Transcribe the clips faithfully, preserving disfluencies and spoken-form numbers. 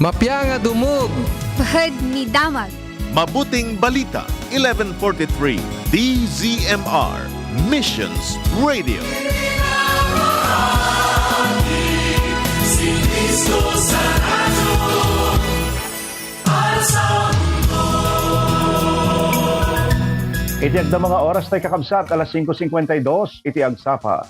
Mapia nga dumog. Pahad ni damag. Mabuting Balita, eleven forty-three, D Z M R, Missions Radio. Iti agda mga oras tay kakabsat, alas singko singkwenta y dos iti agsapa.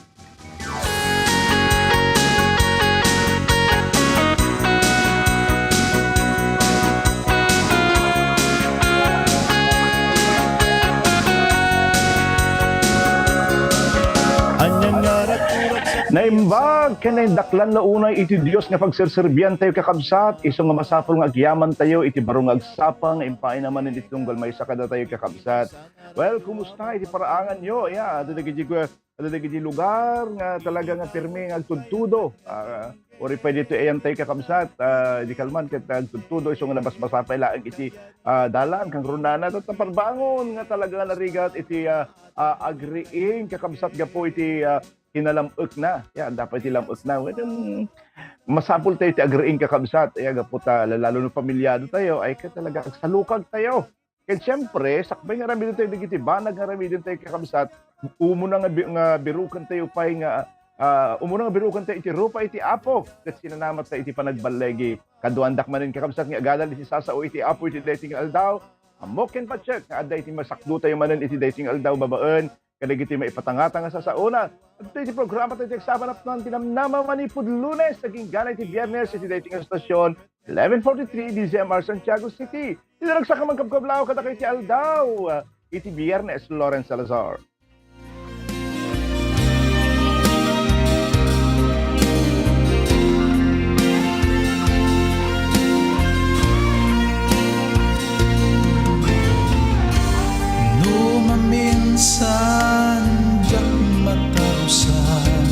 Anian nga arak-urak sa Naimbag ken naindaklan la unay iti Dios nga pagserserbiantayo, kakabsat, isu nga masapul nga agyamantayo iti baro nga agsapa nga impaay na manen iti tunggal maysa kadatayo, kakabsat. Well, kumusta iti paraanganyo? Ya, adu dagiti, adu dagiti lugar nga talaga nga pirmi nga agtudtudo. Ah, uray pay ditoy ayantayo, kakabsat, ah, di kalman ket agtudtudo isu nga nabasbasa pay laeng iti, ah, dalan, kangrunana, ket naparbangon nga talaga nga narigat iti, ah, ah, agriing, kakabsat, gapu iti, ah, kinalam-ekna. Ya, adda pay ti lam-ekna. Well, um, masapul tayo iti agriing, kakabsat. Ya, gapu ta, lalo no pamilyado tayo, ay ka talaga agsalukag tayo. Ken siempre, sakbay nga aramiden tayo dagiti banag nga aramiden tayo, kakabsat, umuna nga bi-, nga biruken tayo pay nga, ah, umuna nga biruken tayo iti rupa iti Apo, ket sinanamat tayo iti panagballigi. Kaduandak manen, kakabsat, nga agadal iti sasao iti Apo iti daytoy nga aldaw. Ammok ken patiek nga adda iti masakdo tayo manen iti daytoy nga aldaw babaen kadagiti maipatangtang a sasaona. Adtoy ti programa tayo ti Agsapa Napnuan ti Namnama manipud Lunes agingga iti Biyernes iti daytoy nga estasion, eleven forty-three D Z M R Santiago City. Ti naragsak a mangkabkablaw kadakayo iti aldaw, ah, iti Biyernes, Lawrence Salazar. No maminsan diak matarusan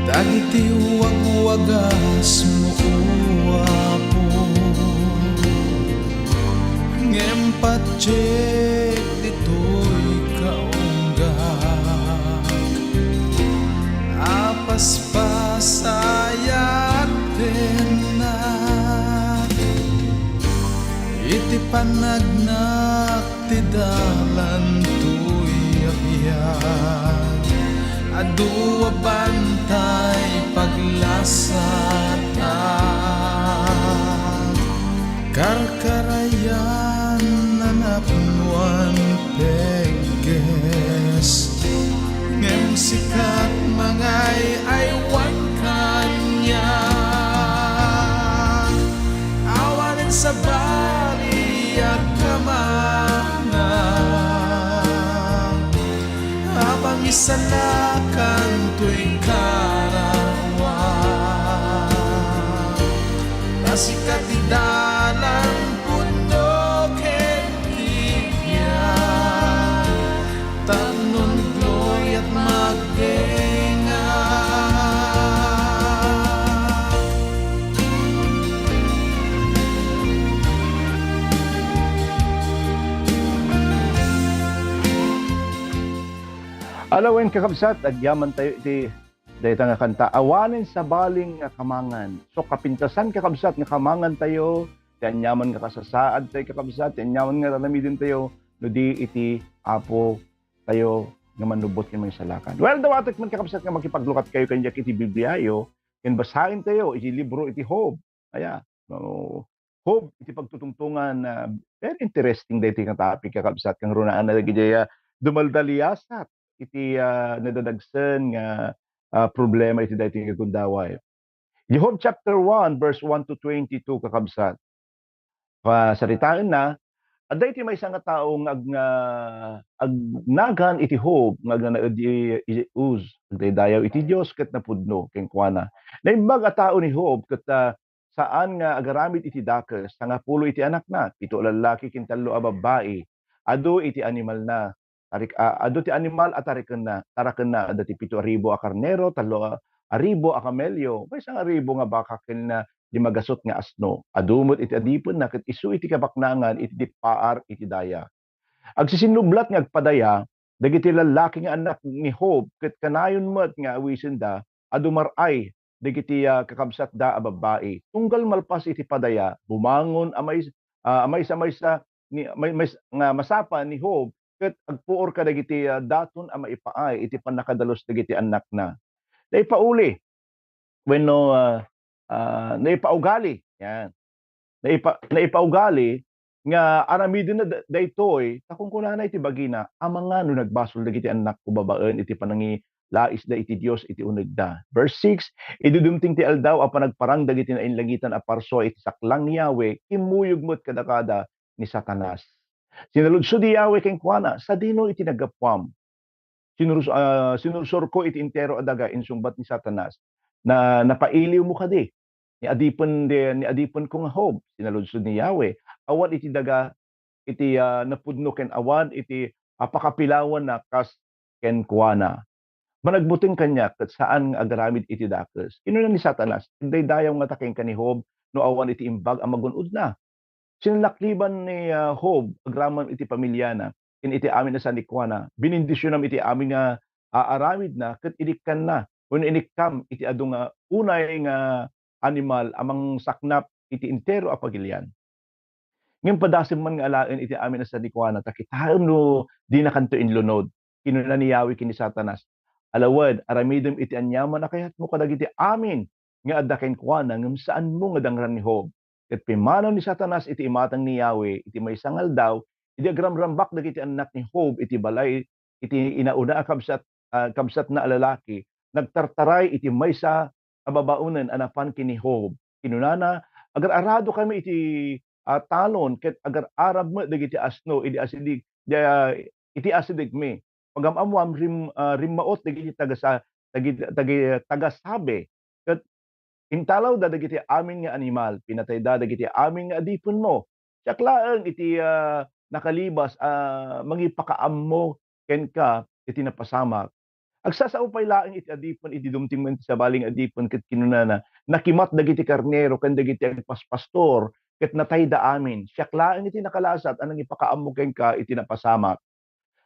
dagiti wagwagasmo, O Apo, ngem patiek ditoy kaunggak a paspasayaatennak iti panagnak ti dalan toy a biag. Adu a bantay paglasatak. Karkarayan a napnuan pegges, ngem sika ti mangay-aywan kaniak. Awanen sabali a kamangan a pangisalakan toy kararuak. Ta sika ti dalan, pudno ken biag, tapno gloria ti agtenga. Ala wen, kakabsat, agyamantayo iti dayta nga kanta, Awanen Sabali nga Kamangan. So, kapintasan, kakabsat, nga kamangantayo ti aniaman nga kasasaadtayo, kakabsat, ti aniaman nga aramidentayo no di iti Apotayo nga mannubbot ken mangisalakan. Well, dawatek man, kakabsat, nga makipaglukatkayo kaniak iti Bibliayo ken basaentayo iti libro iti Job. Aya, no, Job iti pagtutungtungan, ah, very interesting daytoy nga topic, kakabsat, kangrunaan dagiti, ah, dumaldaliasat iti, ah, nadadagsen nga, ah, problema iti daytoy nga gundaway. Job chapter one, verse one to twenty-two, kakabsat. Pasaritaenna, adda iti maysa nga tao nga ag-, nga agnagan iti Job nga agnanaed iti Uz. Agdaydayaw iti Dios ket napudno kenkuana. Naimbag a tao ni Job ket, ah, saan nga agaramid iti dakes. Sangapulo iti anakna, pito a lallaki ken tallo a babbai. Adu iti animalna. Tarik-, a, adu ti animal a tarikenna, tarakenna, adda ti pito a ribu a karnero, tallo a, a ribu a kamelio, maysa nga ribu nga baka ken, a, lima gasut nga asno. Adu met iti adipenna ket isu iti kabaknangan iti dippaar iti daya. Agsisinnublat nga agpadaya dagiti lallaki nga annak ni Job ket kanayon met nga awisenda a dumar-ay dagiti, ah, kakabsatda a babbai. Tunggal malpas iti padaya, bumangon a mais-, ah, a maysa-maysa ni, may, may, nga masapa ni Job ket agpuor kadagiti, ah, daton a maipaay iti pannakadalus dagiti annakna. Naipauli wenno, ah, ah, naipaugali, yan. Naipa-, naipaugali nga aramidenna da-, daytoy, ta kunkunana iti bagina, "Amangan no nagbasol dagiti annakko babaen iti panangilaisda iti Dios iti unegda." Verse six, "Idi dumteng ti aldaw a panagparang dagiti nainlangitan a parsua iti saklang ni Yahweh, kimmuyog met kadakada ni Satanas. Sinaludsod ni Yahweh kenkuana, 'Sadino iti naggapuam?' Sinurs-, ah, sinursurko iti entero a daga," insungbat ni Satanas. "Na, napailiwmo kadi ni adipen, ni adipenko nga Job?" Sinaludsod ni Yahweh, "Awan iti daga iti, ah, napudno ken awan iti, ah, pakapilawanna kas kenkuana. Managbuteng kaniak ket saan nga agaramid iti dakes." Kinuna ni Satanas, "Agdaydayaw ngata kenka ni Job no awan iti imbag a magun-odna?" Sinalakliban ni, ah, Job agraman iti pamiliana ken iti amin a sanikuana. Binindisionam iti amin nga aaramidna ket inikkanna wenno inikkam iti adu nga unay nga animal a mangsaknap iti entero a pagilian. Ngem padasem man nga alaen iti amin a sanikuana, ta kitaem no dinakanto inlunod. Kinuna ni Yahweh ken ni Satanas, "Alawed, aramidem iti aniaman a kayatmo kadagiti amin nga adda kenkuana, ngem saanmo nga dangran ni Job." Ket pimmanaw ni Satanas iti imatang ni Yahweh iti maysa nga aldaw, idi agramrambak dagiti annak ni Job iti balay iti inauna a kabsat, ah, kabsatna a lalaki, nagtartaray iti maysa a babaonen a napan ken ni Job. Kinunana, "Agar-aradokami iti, ah, talon ket agar-arab met dagiti asno idi asideg, di, ah, iti asidegmi. Pagam-ammoam, rim-, ah, rimmaot dagiti taga-Sa-, dagi-, dagi-, taga-Sabe ket intalawda dagiti amin nga animal, pinatayda dagiti amin nga adipenmo. Siak laeng iti, ah, nakalibas a mangipakaammo kenka iti napasamak." Agsasao pay laeng iti adipen idi dumteng man iti sabali nga adipen ket kinunana, "Nakimat dagiti karnero ken dagiti agpaspastor ket natayda amin. Siak laeng iti nakalasat a nangipakaammo kenka iti napasamak."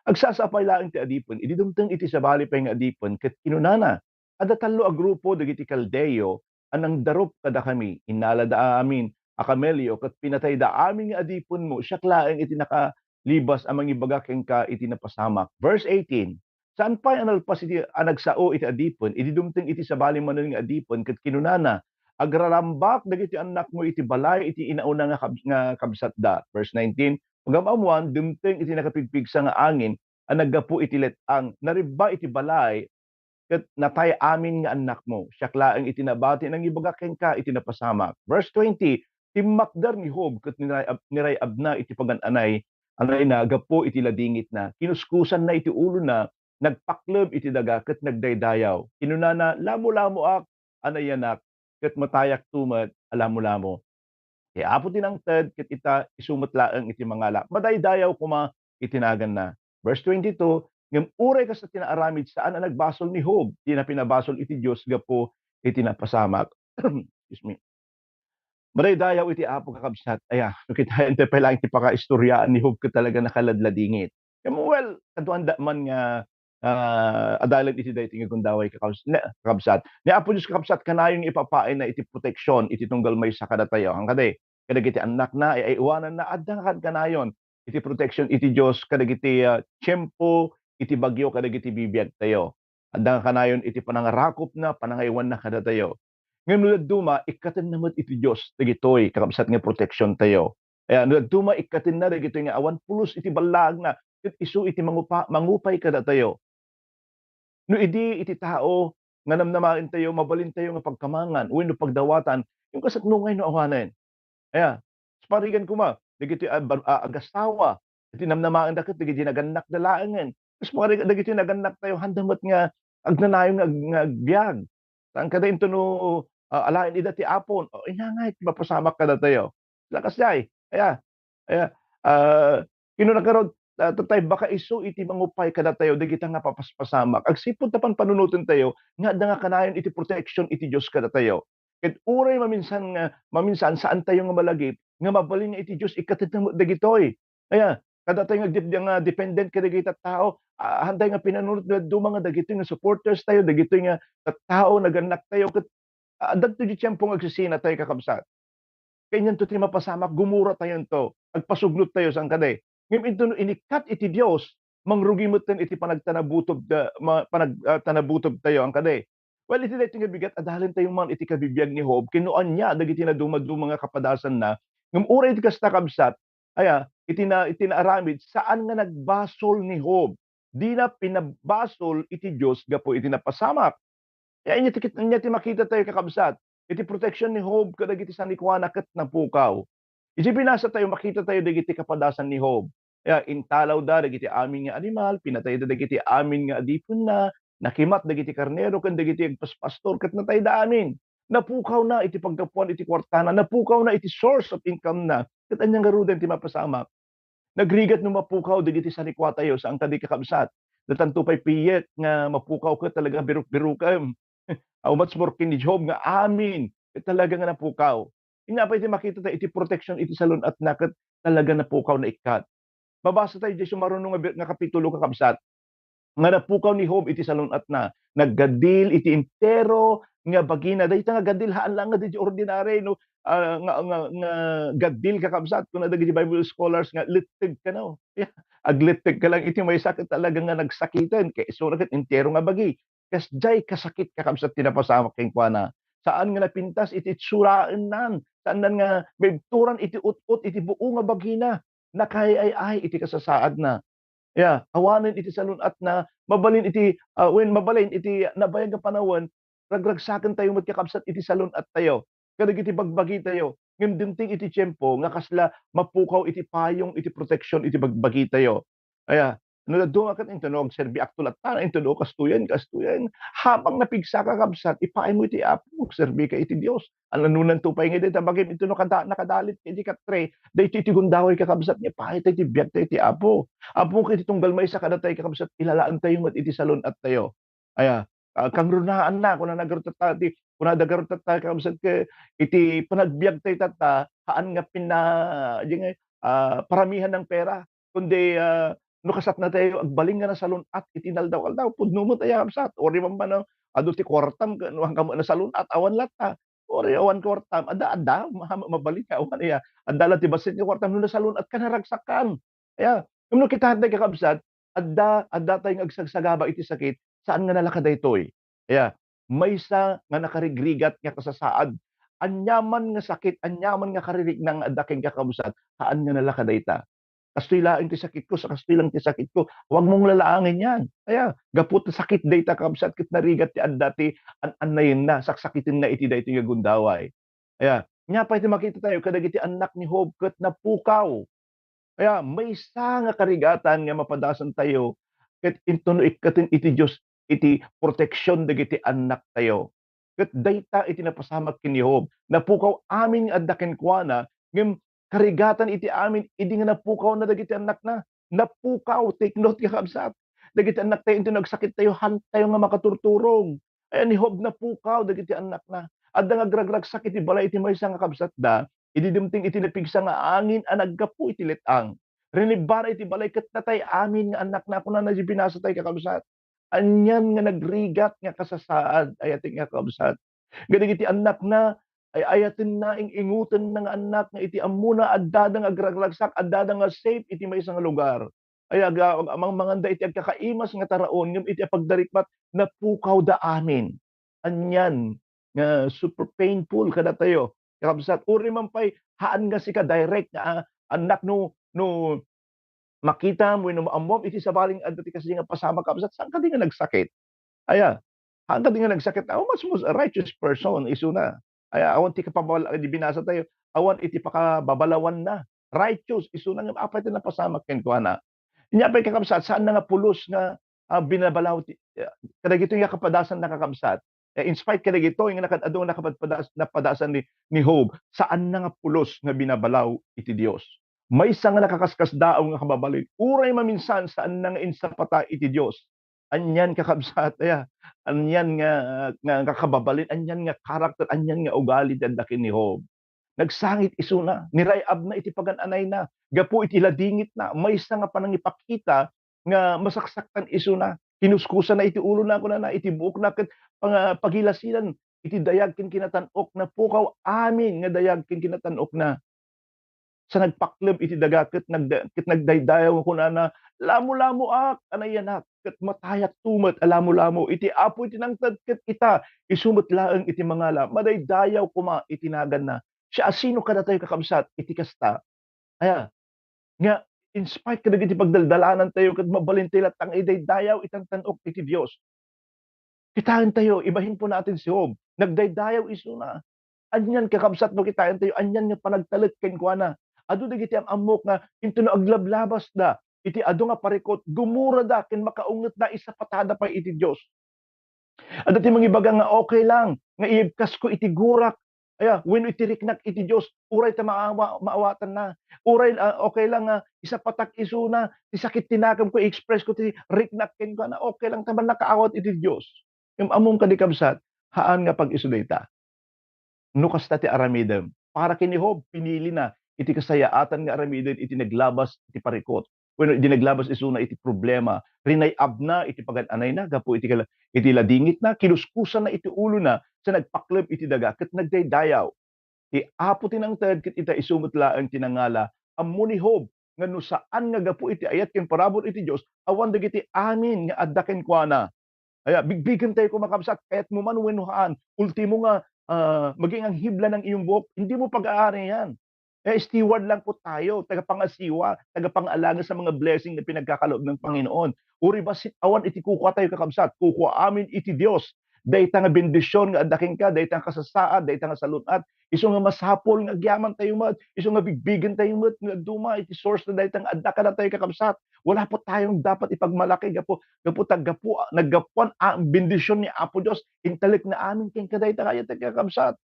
Agsasao pay laeng ti adipen idi dumteng iti sabali pay nga adipen ket kinunana, "Adda tallo a grupo dagiti Kaldeo a nangdarup kadakami. Innalada amin a kamelio ket pinatayda amin nga adipenmo. Siak laeng iti nakalibas a mangibaga kenka iti napasamak." Verse eighteen, saan pay a nalpas iti a nagsao iti adipen idi dumteng iti sabali manen nga adipen ket kinunana, "Agrarambak dagiti annakmo iti balay iti inauna nga kab-, nga kabsatda." Verse nineteen, pagam-ammoan, dumteng iti nakapigpigsa nga angin a naggapu iti let-ang, naribba iti balay ket natay amin nga annakmo. Siak laeng iti nabati a nangibaga kenka iti napasamak. Verse twenty, timmakder ni Job ket niray-, niray-abna iti pagan-anay, anayna gapu iti ladingitna. Kinuskusanna iti ulona, nagpakleb iti daga ket nagdaydayaw. Kinunana, "Lamolamoak a nayanak, ket matayakto met a lamolamo. Ti Apo ti nangted, ket ita, isu met laeng iti mangala. Madaydayaw koma iti naganna." Verse twenty-two, ngem uray kasta ti naaramid, saan a nagbasol ni Job ti napinabasol iti Dios gapu iti napasamak. Excuse me. Madaydayaw iti Apo, kakabsat. Aya, no kitaen tayo pay laeng ti pakaistoriaan ni Job ket talaga nakaladladingit. Ngem, well, kaduanda man nga, ah, adalan iti daytoy nga gundaway, kakabs-, ne-, kakabsat. Ni Apo Dios, kakabsat, kanayon nga ipapaayna iti proteksyon iti tunggal maysa kadatayo. Haan kadi, kadagiti annakna, ay-aywananna, adda nga kad-, kanayon iti proteksyon iti Dios kadagiti, ah, tiempo iti bagyo kadagiti bibiagtayo. Adda nga kanayon iti panangarakopna, panangaywanna kadatayo. Ngem no dadduma, ikkatenna met iti Dios dagitoy, kakabsat, nga proteksiontayo. Aya, no dadduma, ikkatenna dagitoy nga awan pulos iti ballaagna, ket isu iti mangupa-, mangupay kadatayo. No idi iti tao nga namnamaentayo, mabalintayo nga pagkamangan wenno pagdawatan, yung kasatnungay no awanen. Aya, parigan koma, dagiti a-, bar-, a-, agasawa, iti namnamaenda ket dagiti nagannakda laengen. Kas parigan dagiti nagannaktayo, handa met nga agnanayon nga ag-, nga agbiag. Saan kada intono, ah, alaen ida ti Apo, o, inangay ti mapasamak kadatayo. Lakas jay. Aya, aya, ah, kinuna karod, ah, tatay baka isu iti mangupay kadatayo dagita nga papaspasamak. Agsipud ta panpanunotentayo nga adda nga kanayon iti protection iti Dios kadatayo. Ket uray maminsan nga, maminsan saantayo nga malagip nga mabalin nga iti Dios ikkatenna met dagitoy. Aya, kadatayo nga dep-, nga dependent kadagiti tao, ah, hantay nga pinanunot nga duma nga dagitoy nga supporters tayo, dagitoy nga tattao, nagannaktayo, ket Adda ti tiempo nga agsisinatayo, kakabsat. Kanianto ti mapasamak, gumuratayo, agpasuglodtayo, saan kadi? Ngem intono inikkat iti Dios, mangrugi metten iti panagtanabutob da, ma-, panag-, ah, tanabutobtayo, saan kadi? Well, iti daytoy nga bigat, adalentayo man iti kabibiag ni Job, ken no ania dagiti nadumaduma nga kapadasanna, ngem uray iti kasta, kabsat, aya, iti na-, iti naaramid, saan nga nagbasol ni Job. Dina pinabasol iti Dios gapu iti napasamak. Ya, ania ti kit-, ania ti makitatayo, kakabsat? Iti protection ni Job kadagiti sanikuana ket napukaw. Iti binasatayo, makitatayo dagiti kapadasan ni Job. Ya, intalawda dagiti amin nga animal, pinatayda dagiti amin nga adipenna, nakimat dagiti karnero ken dagiti agpaspastor ket natayda amin. Napukawna iti paggapuan iti kuartana, napukawna iti source of income na. Ket ania ngaruden ti mapasamak? Nagrigat no mapukaw dagiti sanikuatayo, saan kadi, kakabsat? Datanto pay piek nga mapukaw ket talaga biruk-birukem. How much more ken ni Job nga amin ket talaga nga napukaw. Ania pay ti makitatayo iti protection iti salun-atna ket talaga napukaw, naikkat. Mabasatayo diay sumaruno nga bi-, nga kapitulo, kakabsat, nga napukaw ni Job iti salun-atna. Naggaddil iti entero nga bagina. Dayta nga gaddil, haan laeng nga diay ordinary, no? Ah, nga, nga, nga gaddil, kakabsat, kuna dagiti Bible scholars nga letteg kano. Ya, agletteg ka lang iti maysa ket talaga nga nagsakiten. Kay isuna ket entero nga bagi. Kasdiay kasakit, kakabsat, ti napasamak kenkuana. Saan nga napintas iti itsuraennan. Saannan nga maibturan iti ut-ot iti buo nga bagina. Nakaay-ay-ay iti kasasaadna. Ya, awanen iti salun-atna, mabalin iti, ah, wen mabalin iti nabayag nga panawen, ragragsakentayo met, kakabsat, iti salun-attayo kadagiti bagbagitayo. Ngem dimteng iti tiempo nga kasla mapukaw iti payong iti protection iti bagbagitayo. Aya, no dadduma ket intono agserbiakto latta, intono kastoyen, kastoyen. Habang napigsaka, kabsat, ipaaymo iti Apo, serbika iti Dios. Ano, nanunanto pay nga dayta bagim intono kada-, nakadalit iti katre, daytoy ti gundaway, kakabsat, nga ipaayta iti biagta iti Apo. Apo, ket iti tunggal maysa kadatayo, kakabsat, ilalaentayo met iti salun-attayo. Aya, ah, kangrunaanna, kunana garud tatta, ti, kunada garud tatta, kakabsat, ket iti panagbiagtayo tatta, haan nga pina-, ah, paramihan ng pera, kundi, ah, no kasatnatayo agbalin nga nasalun-at iti inaldaw-aldaw, pudno met aya, kabsat. Uray man, adu ti kuartam, ken no, haan ka met nasalun-at, awan latta. Uray awan kuartam, adda, adda, ma-, mabalin nga awan, aya. Adda la ti bassit nga kuartam, no nasalun-atka, naragsakkan. Aya, ngem no kitaentayo, kakabsat, adda, addatayo nga agsagsagaba iti sakit, saan nga nalaka daytoy. Aya, maysa nga nakarigrigat nga kasasaad. Aniaman nga sakit, aniaman nga karirikna nga adda kenka, kabsat, haan nga nalaka dayta. Kastoy laeng ti sakitko, sa kastoy lang ti sakitko. Huwag mong lalaangen yan. Aya, gapu ta sakit dayta, kabsat, ket narigat ti adda ti an-annayenna, saksakitenna iti daytoy nga gundaway. Aya, nia pay ti makitatayo kadagiti annak ni Job ket napukaw. Aya, maysa nga karigatan nga mapadasantayo ket intono ikkaten iti Dios iti proteksion dagiti annaktayo. Ket dayta iti napasamak ken ni Job. Napukaw amin nga adda kenkuana, ngem karigatan iti amin idi nga napukawna dagiti annakna. Napukaw, take note, kakabsat. Dagiti annaktayo, intono agsakittayo, haantayo nga makaturturong. Aya, ni Job napukaw dagiti annakna. Adda nga agragragsak iti balay iti maysa nga kabsatda, idi dimteng iti napigsa nga angin a naggapu iti let-ang. Rinibbana iti balay ket natay amin nga annakna, kunana iti binasatayo, kakabsat. Anian nga nagrigat nga kasasaad, aya ti nga, kakabsat. Kadagiti annakna, ay-ayatenna, ing-ingutenna nga annak nga iti ammona addada nga agragragsak, addada nga safe iti maysa nga lugar. Ay, aga-, ag-, amangmanganda iti agkakaimas nga taraon, ngem iti apagdarikmat, napukawda amin. Anian nga super painful kadatayo, kakabsat. Uray man pay, haan nga sika direct nga, ah, annak, no, no makitam wenno maammuam iti sabali nga adda ti kasdi nga pasamak, kabsat, saan kadi nga nagsakit? Aya, saan kadi nga nagsakit? How much more a righteous person, isuna. Aya, awan ti kapabal-, di binasatayo, awan iti pakababalawanna. Righteous, isuna, ngem apay ti napasamak kenkuana? Nia pay, kakabsat, saanna nga pulos nga, ah, binabalaw ti, ah, kadagitoy nga kapadasanna, kakabsat. Eh, in spite kadagitoy nga nakad-, adu nga nakapadpadas-, napadasan ni, ni Job, saanna nga pulos nga binabalaw iti Dios. Maysa nga nakaskasdaaw nga kababalin. Uray maminsan, saanna nga insapata iti Dios. Anian, kakabsat, aya, anian nga, nga, nga kababalin, anian nga karakter, anian nga ugali ti adda ken ni Job. Nagsangit isuna, niray-abna iti pagan-anayna, gapu iti ladingitna, maysa nga panangipakita nga masaksaktan isuna. Kinuskusana iti ulona, kunana, iti buokna ket panga-, pagilasinan, iti dayag ken kinatan-okna, pukaw amin nga dayag ken kinatan-okna. Sa nagpakleb iti daga ket nagda-, ket nagdaydayaw nga kunana, "Lamulamoak a nayanak, ket matayakto met a lamulamo iti Apo iti nangted, ket ita, isu met laeng iti mangala, madaydayaw koma iti naganna." Siasino kadatayo, kakabsat, iti kasta? Aya, nga in spite kadagiti pagdaldalanantayo, ket mabalintayo latta nga idaydayaw iti tan-ok iti Dios. Kitaentayo, ibahin po natin si Job. Nagdaydayaw isuna. Anian, kakabsat, no kitaentayo, anian nga panagtalek kenkuana. Adu dagiti am-ammok nga intono aglablabasda iti adu nga parikut, gumurada ken makaungetda, isapatada pay iti Dios. Adda ti mangibaga nga, "Okay lang nga iibkasko iti gurak, aya, wenno iti riknak iti Dios, uray ta maawa-, maawatanna. Uray, ah, okay lang nga isapatak isuna ti sakit ti nakemko, i-express ko ti riknak kenkuana. Okay lang ta mannakaawat iti Dios." Ngem ammom kadi, kabsat, haan nga pag-isu dayta. No kasta ti aramidem, para ken ni Job, pinilina iti kasayaatan nga aramiden iti naglabas iti parikut, wenno iti naglabas isuna iti problema. Rinay-abna iti pagan-anayna gapu iti kala-, iti ladingitna, kinuskusanna iti ulona sa nagpakleb iti daga ket nagdaydayaw. Ti Apo ti nangted ket ita isu met laeng ti nangala. Ammo ni Job nga no saan nga gapu iti ayat ken parabur iti Dios, awan dagiti amin nga adda kenkuana. Aya, bigbigentayo koma, kabsat, kayatmo man wenno haan. Ultimo nga, ah, maging anghibla ng iyong buhok, hindi mo pag-aarian. Eh, steward lang po tayo, tagapangasiwa, tagapangalaga sa mga blessing na pinagkakaloob ng Panginoon. Uri ba sit awan iti kukua tayo, kakabsat? Kukua amin iti Dios. Dayta nga bendisyon nga adda kenka, dayta nga kasasaad, dayta nga salun-at, isu nga masapul nga agyaman tayo met, isu nga bigbigen tayo met nga duma iti source na dayta nga adda kadatayo, kakabsat. Wala po tayong dapat ipagmalaki gapu, gapu ta gapu, naggapuan a bendisyon ni Apo Dios, intalek na amin ken kadayta kayat, kakabsat.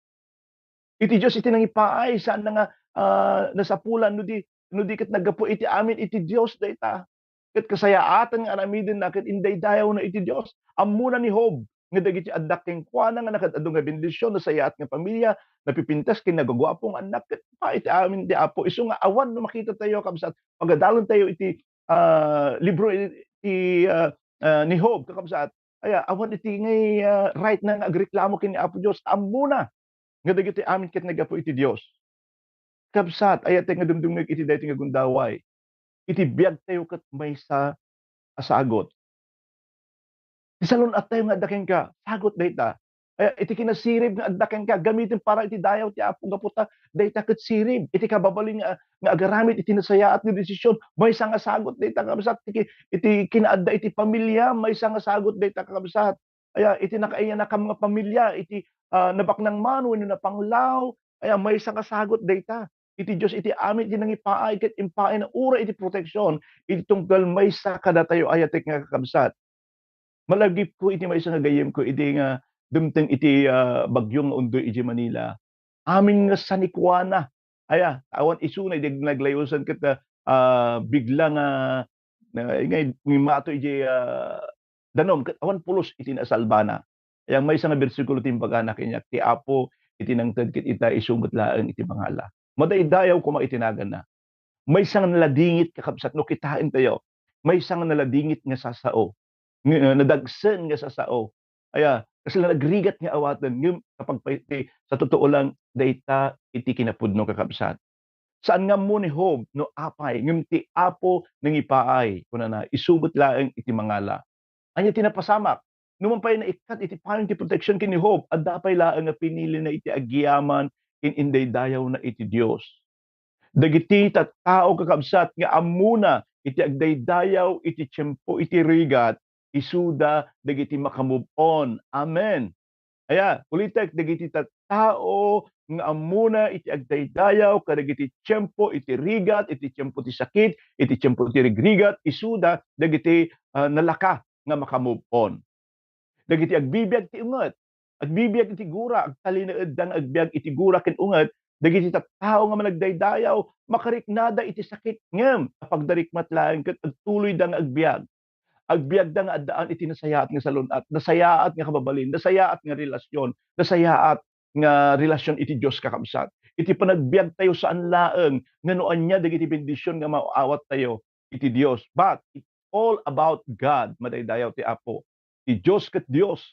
Iti Dios iti nangipaay, saan na nga, ah, nasapulan no di, no di ket naggapu iti amin iti Dios dayta. Ket kasayaatan nga aramiden na ket indaydayaw na iti Dios. Ammona ni Job nga dagiti adda kenkuana nga nakaad-adu nga bendision, nasayaat nga pamilia, napipintas ken nagaguapo nga annak, ket pa iti amin ti Apo. Isu nga awan no makita tayo, kabsat, pagadalon tayo iti, ah, libro iti, ah, ah, ni Job, kakabsat. Aya, awan iti ngay, ah, right na nga agreklamo ken ni Apo Dios. Ammona nga dagiti amin ket naggapu iti Dios. Kabsat, ayat nga dumdumngeg iti daytoy nga gundaway. Iti biag tayo ket maysa a sagut. Ti salun-at tayo nga adda kenka, sagut dayta. Ay, iti kinasirib nga adda kenka, gamitem para iti dayaw ti Apo, gapu ta dayta ket sirib. Iti kababalin nga, nga agaramid iti nasayaat nga desisyon, maysa nga sagut dayta, kabsat. Iti, iti kinaadda iti pamilia, maysa nga sagut dayta, kabsat. Aya, iti nakaiyanakam nga pamilia, iti, ah, nabaknang man wenno napanglaw, aya, maysa nga sagut dayta. Iti Dios iti amin iti nangipaay ket impaayna uray iti proteksion iti tunggal maysa kadatayo, ayatek nga kakabsat. Malagipko iti maysa nga gayyemko idi nga dumteng iti, ah, bagyo nga undoy idiay Manila. Amin nga sanikuana. Aya, awan isuna idi naglayusan ket, ah, ah, bigla nga, nga, nga imato idiay, ah, danum ket awan pulos iti nasalbana. Aya, maysa nga bersikulo ti imbagana kaniak, "Ti Apo iti nangted ket ita isu met laeng iti mangala." Madaydayaw koma iti naganna. Maysa nga naladingit, kakabsat, no kitaentayo, maysa nga naladingit nga sasao, nga, ah, nadagsen nga sasao. Aya, kasla nagrigat nga awaten, ngem kapagpay-, ti, sa totoo lang, dayta iti kinapudno, kakabsat. Saan nga ammo ni Job no apay, ngem ti Apo nangipaay, kunana, isu met laeng iti mangala. Ania ti napasamak? Numan pay naikkat iti payon ti protection ken ni Job, adda pay laeng nga pinilina iti agyaman ken indaydayawna iti Dios. Dagiti tattao, kakabsat, nga ammona iti agdaydayaw iti tiempo iti rigat, isuda dagiti maka-move on. Amen. Aya, ulitek, dagiti tattao nga ammona iti agdaydayaw kadagiti tiempo iti rigat, iti tiempo ti sakit, iti tiempo ti rigrigat, isuda dagiti, ah, nalaka nga maka-move on. Dagiti agbibiag ti unget, agbibiag iti gura, agtalinaedda nga agbiag iti gura ken unget, dagiti tattao nga managdaydayaw, makariknada iti sakit, ngem apagdarikmat laeng ket agtuloyda nga agbiag. Agbiagda nga addaan iti nasayaat nga salun-at, nasayaat nga kababalin, nasayaat nga relasyon, nasayaat nga relasyon iti Dios, kakabsat. Iti panagbiag tayo, saan laeng nga no ania dagiti bendisyon nga maaawat tayo iti Dios, but it's all about God. Madaydayaw ti Apo. Ti Dios ket Dios.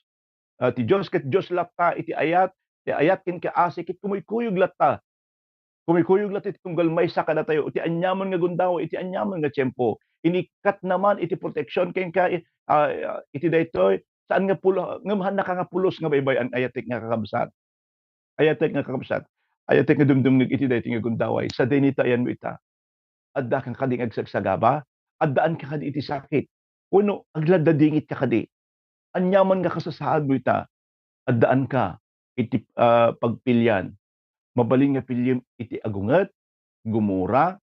ah, ti Dios ket Dios latta iti ayat, ti ayat ken kaasi ket kumuykuyog latta. Kumuykuyog latta iti tunggal maysa kadatayo, iti aniaman nga gundaway, iti aniaman nga tiempo. Inikkat naman iti proteksion kenka, ah, iti daytoy, saan nga pulo-, ngem haannaka nga pulos nga baybay-an, ayatek nga kakabsat. Ayatek nga kakabsat. Ayatek nga dumdumngeg iti daytoy nga gundaway. Sadino ta ayanmo ita? Adda kan kadi nga agsagsagaba? Addaanka kadi iti sakit? Wenno agladladingit ka kadi? Aniaman nga kasasaadmo ita? Addaanka iti, ah, pagpilian. Mabalin nga piliem iti agunget, gumura,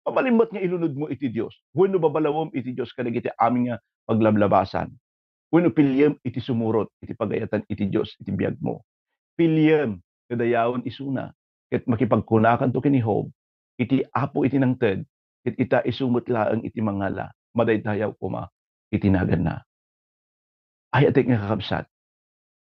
mabalin met nga ilunodmo iti Dios. Wenno babalawem iti Dios kadagiti amin nga paglablabasan. Wenno piliem iti sumurot iti pagayatan iti Dios iti biagmo. Piliem nga dayawen isuna, ket makipagkunakanto ken ni Job, iti Apo iti nangted, ket ita isu met laeng iti mangala, madaydayaw koma iti naganna. Ayatek nga kakabsat,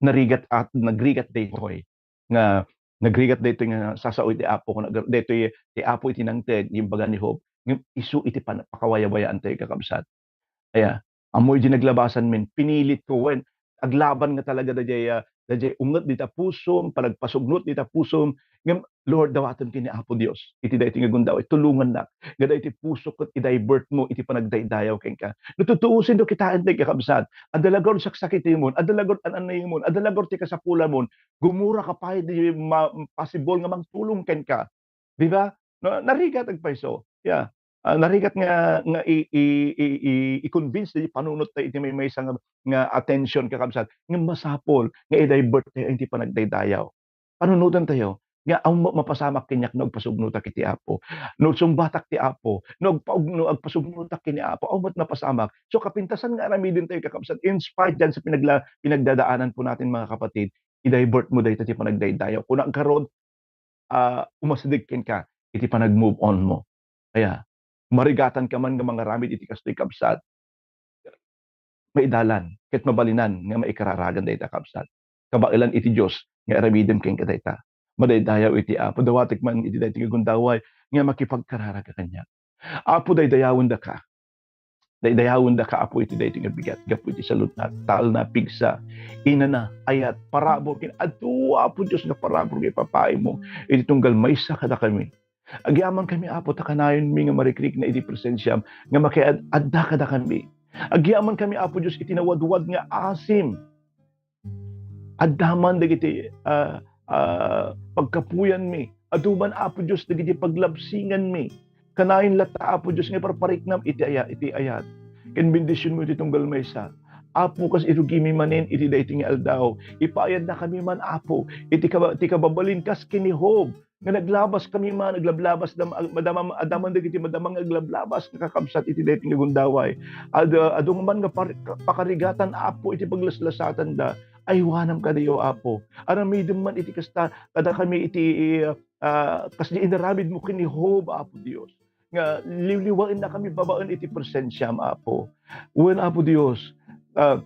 narigat at nagrigat daytoy nga, nagrigat daytoy nga sasao iti Apo, kun nag-, daytoy ti Apo iti nangted, imbaga ni Job, ngem isu iti pan-, pakawayawayaan tayo, kakabsat. Aya, ammoy di naglabasan min, pinilit ko, wen, aglaban nga talaga daydiay, ah, daydiay unget dita pusom, panagpasugnot dita pusom, ngem, Lord, dawatem ken ni Apo Dios iti daytoy nga gundaway, tulongannak nga daytoy pusok ket i-divert mo iti panagdaydayaw kenka. No tutuosen, no kitaen tayo, kakabsat, adda la gayam saksakitemon, adda la gayam an-annayemon, adda la gayam ti kasapulamon, gumura ka pay di ma-, possible nga mangtulong kenka. Di ba? No, narigat agpayso. Yeah. Ah, narigat nga, nga i-, i-, i-, i-, i-convince ti panunot tayo iti maymaysa nga, nga attention, kakabsat, nga masapul nga i-divert tayo iti panagdaydayaw. Panunoten tayo nga awan mapasamak kaniak no agpasugnotak iti Apo. No sungbatak ti Apo, no agpaug-, no agpasugnotak ken ni Apo, awan met mapasamak. So, kapintasan nga aramiden tayo, kakabsat, in spite diyan sa pinagla-, pinagdadaanan po natin, mga kapatid, i-divert mo dayta ti panagdaydayaw. Kuna garud, ah, umasideg kenka iti panag-move on mo. Kaya, marigatanka man nga mangaramid iti kastoy, kabsat, maidalan ket mabalinan nga maikararagan dayta, kabsat. Kabaelan iti Dios nga aramidem kenka dayta. Madaydayaw iti Apo. Dawatek man iti daytoy nga gundaway nga makipagkararag kaniak. Apo, daydayawendaka. Daydayawendaka, Apo, iti daytoy nga bigat gapu iti saludna, talna, pigsa, inana, ayat, parabur, ken adu, Apo Dios, nga parabur nga ipapaaymo iti tunggal maysa kadakami. Agyamankami, Apo, ta kanayonmi nga marikrikna iti presensiam nga makiad-adda kadakami. Agyamankami, Apo Dios, iti nawadwad nga asim. Adda man dagiti, ah, ah, pagkapuyanmi. Adu man, Apo Dios, dagiti paglabsinganmi. Kanayon latta, Apo Dios, nga iparpariknam iti aya-, iti ayat ken bendisionmo iti tunggal maysa. Apo, kas irugimi manen iti daytoy nga aldaw, ipaayannakami man, Apo, iti kaba-, ti kababalin kas ken ni Job, nga naglabaskami man, naglablabas dam-, madamam-, adda man dagiti madama nga aglablabas nga kakabsat iti daytoy nga gundaway. Ad-, adu man nga par-, pakarigatan, Apo, iti paglaslasatanda. Aywanam kadi, Apo. Aramidem man iti kasta kadakami iti, ah, kas di inaramidmo ken ni Job, Apo Dios, nga liwliwaennakami babaen iti presensiam, Apo. Wen, Apo Dios, ah,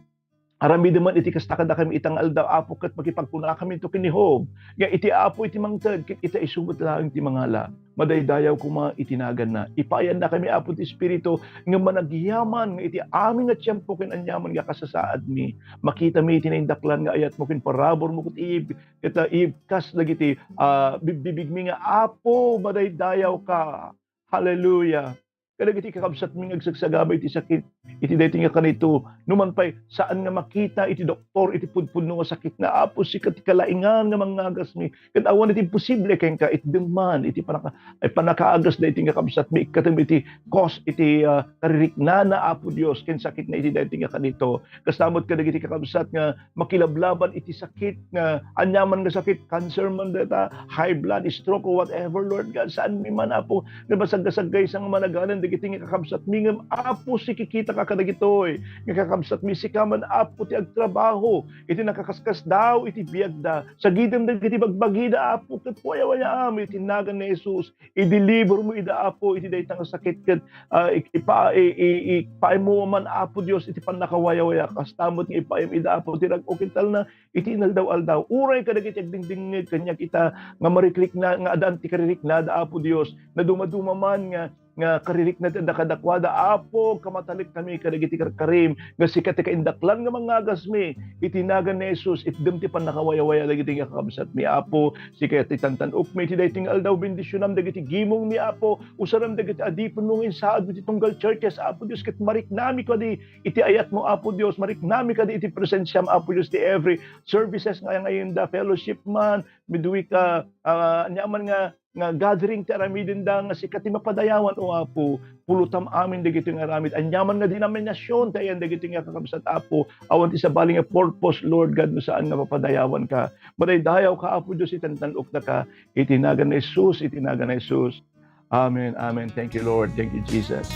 aramidem man iti kasta kadakami ita nga aldaw, Apo, ket makipagkunakaminto ken ni Job, nga iti Apo iti mangted, ket ita isu met laeng ti mangala. Madaydayaw koma iti naganna. Ipaayannakami, Apo, ti Espiritu nga managyaman nga iti amin nga tiempo ken aniaman nga kasasaadmi, makitami iti naindaklan nga ayatmo ken paraburmo ket ib-, ket, ah, ibkas dagiti, ah, bibbibigmi nga, Apo, madaydayawka. Hallelujah. Kadagiti kakabsatmi nga agsagsagaba iti sakit, iti daytoy nga kanito, numan pay, saan nga makita iti doktor iti pudpudno nga sakitna, Apo, sika ti kalaingan nga mangagasmi. Ket awan iti imposible kenka, itdem man iti panaka-, ay, pannakaagas daytoy nga kabsatmi, ikkatem iti cause iti, ah, kaririknana, Apo Dios, ken sakitna iti daytoy nga kanito. Kasta met kadagiti kakabsat nga makilablaban iti sakit nga aniaman nga sakit, cancer man dayta, high blood, stroke, or whatever, Lord God, saanmi man, Apo, nga masagsaggaysa nga managanan dagiti nga kakabsatmi, ngem, Apo, sikikitaka kadagitoy nga kakabsatmi, sika man, Apo, ti agtrabaho iti nakaskasdaaw iti biagda. Sagidem dagiti bagbagida, Apo, ket wayawayaam iti nagan ni Jesus. I-deliver mo ida, Apo, iti dayta nga sakit ket, ah, ik-, ipa-, i-, i-, ipaaymo man, Apo Dios, iti pannakawayawaya. Kasta met nga ipaaymo ida, Apo, ti rag-o ken talna iti inaldaw-aldaw. Uray kadagiti agdingdingngeg kaniak ita nga marikrikna, nga addaan ti kaririknada, Apo Dios, nga dumaduma man nga, nga karirikna ti adda kadakuada. Apo, kamatalekkami kadagiti karkarim nga sika ti kaindaklan nga mangagasmi. Iti nagan ni Jesus, itdem ti pannakawayawaya dagiti nga kakabsatmi. Apo, sika ti tantan-okmi iti daytoy nga aldaw, bendisionam dagiti gimongmi, Apo. Usaram dagiti adipenmo nga insaadmo iti tunggal churches, Apo Dios, ket mariknami kadi iti ayatmo, Apo Dios. Mariknami kadi iti presensiam, Apo Dios, ti every services nga ayanda, fellowship man, midweek, ah, ah, ania man nga, nga gathering ti aramidenda, nga sika ti mapadayawan, O Apo. Pulotam amin dagitoy nga aramid. Ania man nga denominasion ti ayan dagitoy nga kakabsat, Apo, awan ti sabali nga purpose, Lord God, no saan nga papadayawka. Madaydayaw ka, Apo Dios, itantan-okdaka. Iti nagan ni Jesus, iti nagan ni Jesus. Amen, amen. Thank you, Lord. Thank you, Jesus.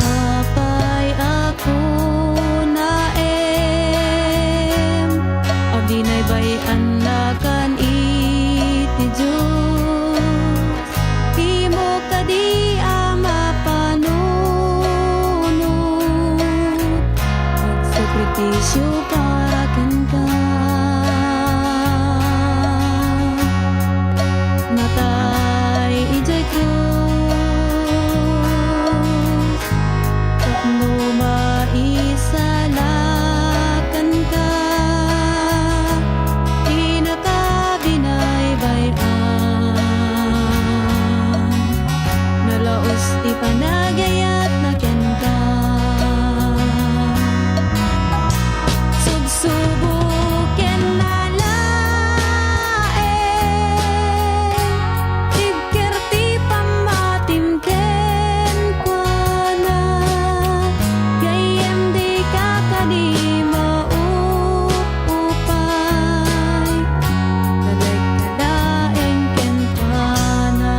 Apay a kunaem, aginaybay-annakan iti Dios. Dimo kadi a mapanunot, agsakripisio para kenka. Natay idiay krus tapno maisalakanka. Ti nakabinaybay-an, nalaus ti panagayatna kenka. Subsubo ken nalaen, ibker ti pammatim kenkuana, gayyem dika kadi maup-upay. Talek ka laeng kenkuana.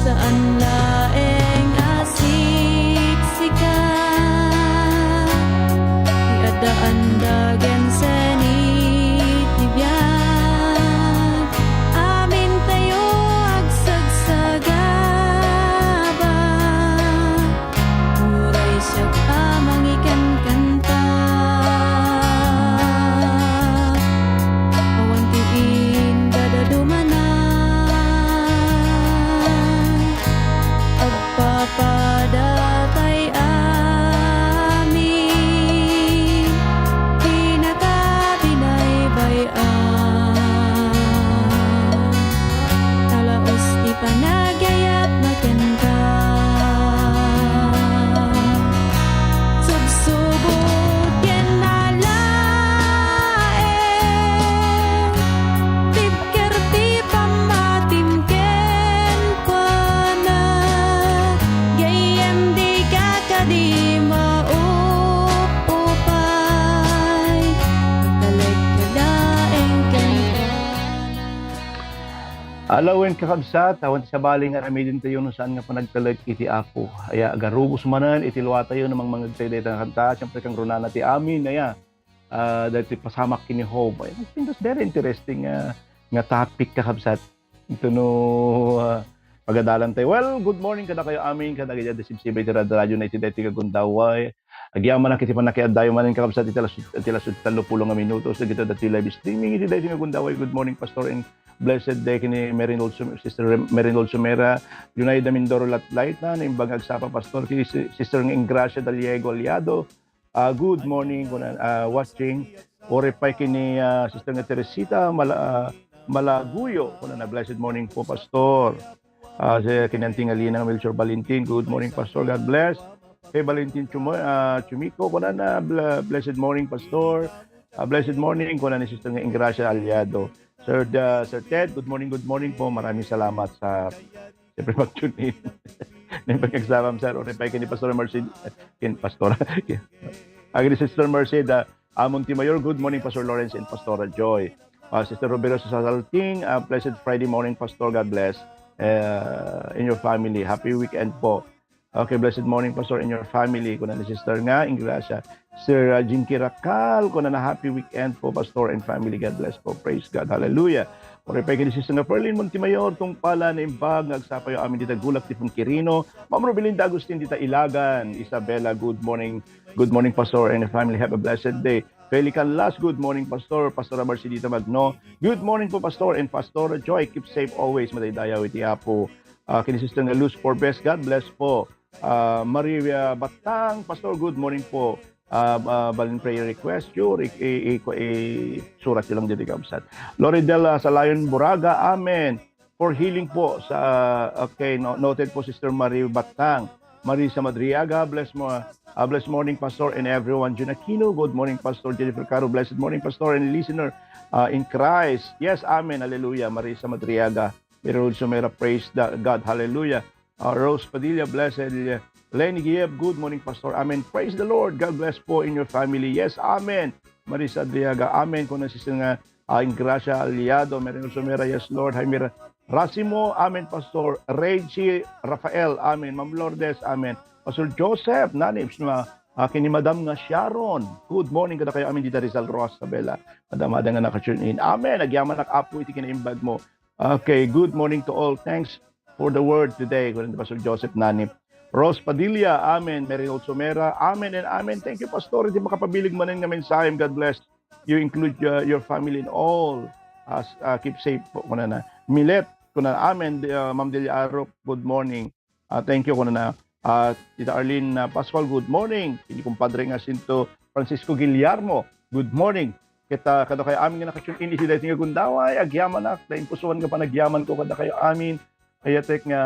Saan laeng a siksika ti addaan dagen seni ti biag. Amintayo agsagsagaba. Uray siak a mangikankanta, awan ti indadadumana. Agpapadatay amin ti nakabinaybay-an. Nalaus ti panagayatna kenka. Subsubo ken nalaen, ibker ti pammatim kenkuana, gayyem dika kadi maup-upay. Talek ka laeng kenkuana. Ala wen, kakabsat, awan ti sabali nga aramidentayo no saan nga panagtalek iti Apo. Aya, agarubos manen iti luatayo no mangmangegtayo dayta nga kanta, siempre, kangrunana ti amin, aya, ah, daytoy pasamak ken ni Job. Ay, pintas, very interesting nga, nga topic, kakabsat. Ito no, ah, pagadalantayo. Well, good morning kadakayo amin, kadagiti adda sibsibay iti radradionyo iti daytoy nga gundaway. Agyamanak iti pannakiaddayo manen, kakabsat, iti alas, iti alas tallopulo nga minutos, dagiti adda ti live streaming iti daytoy nga gundaway. Good morning, Pastor, and blessed day ken ni Merinol Sum-, Sister Rem-, Merinol Sumera, Junaida Mindoro Latlaita, naimbag nga agsapa, Pastor, ken ni Si-, Sister nga Ingracia Daliego Aliado. Ah, good morning, kuna, ah, watching. Uray pay ken ni, ah, Sister nga Teresita Mala-, ah, Malaguyo, kunana, "Blessed morning po, Pastor." Ah, si, ken ni Auntie Ngalina nga Melchor Valentin, "Good morning, Pastor. God bless." Kay Valentin Chumo-, ah, Chumiko, kunana, "Bla-, blessed morning, Pastor." Ah, "Blessed morning," kuna ni Sister nga Ingracia Aliado. Sir, ah, Sir Ted, good morning, good morning po. Maraming salamat sa Siyempre, mag-tune in. Nang pagkagsakam, sir, uray pay ken ni Pastor Mercy, ken Pastor, ken, agi ni Sister Mercy, da, Amon ti Mayor, good morning, Pastor Lawrence and Pastora Joy. Ah, Sister Rubero Sasalting, ah, blessed Friday morning, Pastor. God bless, eh, in your family. Happy weekend po. Okay, blessed morning, Pastor, and your family. Kuna ni Sister nga, Ingracia. Sir, ah, Jinky Racal, kunana, happy weekend po, Pastor and family. God bless po. Praise God. Hallelujah. Uray pay ken ni Sister nga Perlin Montemayor, tungpal a naimbag nga agsapayo amin dita Gulak ti Quirino. Ma'am Robelinda Agustin dita Ilagan, Isabela, good morning. Good morning, Pastor and family. Have a blessed day. Feli Canlas, good morning, Pastor. Pastor Marcelita Magno, good morning po, Pastor and Pastor Joy. Keep safe always. Madaydayaw iti Apo. Ah, ken ni Sister nga Luz Forbes, God bless po. Ah, Maria Batang, Pastor, good morning po. Ah, ah, balin prayer request, sure, i-, i-, i-, i-, surat nyo lang dito, kabsat. Loridel, ah, Salayon Buraga, amen. For healing po sa, okay, no-, noted po, Sister Marie Batang. Marisa Madriaga, bless mo, ah, bless morning, Pastor, and everyone. Jun Aquino, good morning, Pastor. Jennifer Caro, blessed morning, Pastor and listener, ah, in Christ. Yes, amen, hallelujah. Marisa Madriaga, Mary Rose Sumera, praise the God, hallelujah. Ah, Rose Padilla, blessed. Lenny Gieb, good morning, Pastor. Amen. Praise the Lord. God bless po in your family. Yes, amen. Marisa Adriaga, amen. Kuna Sister nga, ah, Ingracia Aliado, Mary Rose Sumera, yes, Lord. Jaime Ra-, Racimo, amen, Pastor. Reggie Rafael, amen. Ma'am Lourdes, amen. Pastor Joseph Nanibs, ma-, ah, ken ni Madam nga Sharon. Good morning kadakayo amin dita Rizal Roxas, Isabela. Madam, ada nga naka-tune in. Amen. Agyamanak, Apo, iti kinaimbag mo. Okay, good morning to all. Thanks for the word today, kuna ni Pastor Joseph Nanib. Rose Padilla, amen. Mary Rose Sumera, amen and amen. Thank you, Pastor, iti makapabileg manen nga mensahe. God bless you, include, uh, your family and all. As, uh, keep safe po, kuna na. Milet, kuna, amen. Uh, Ma'am Delia Arok, good morning. Ah, thank you, kuna na. Ah, Tita Arlene, ah, Pascual, good morning. Ken ni kumpadre nga Sinto Francisco Guillermo, good morning. Ket, ah, kadakayo amin nga naka-tune in iti daytoy nga gundaway, agyamanak, ta impusuan nga panagyamanko kadakayo amin. Ayatek nga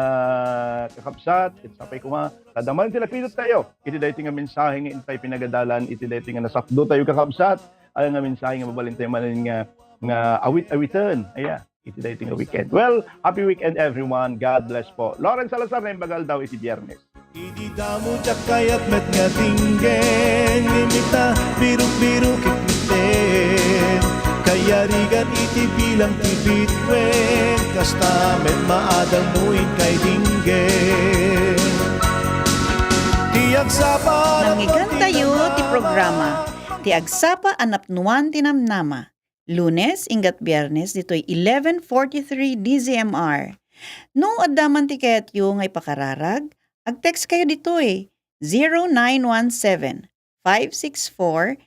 kakabsat, ket sapay koma, kadamanen ti lapidot tayo iti daytoy nga mensahe nga intay pinagadalan, iti daytoy nga nasakdo tayo, kakabsat, aya nga mensahe nga mabalin tayo manen nga, nga awit-awiten. Aya. Iti daytoy nga weekend. Well, happy weekend, everyone. God bless po. Lawrence Salazar, Naimbag nga Aldaw iti Biyernes. Idi damo diak kayat met nga dinggen, imita, biruk-biruk, ikmiten. Kayarigan iti bilang ti bituen, kasta met maadal no inkay dinggen. Ti agsapa. Nangngegtayo ti programa, Ti Agsapa a Napnuan ti Namnama. Lunes, inggat Biernes, ditoy eleven forty-three D Z M R. No adda man ti kayatyo nga ipakararag, ag-text kayo ditoy, zero nine one seven, five six four,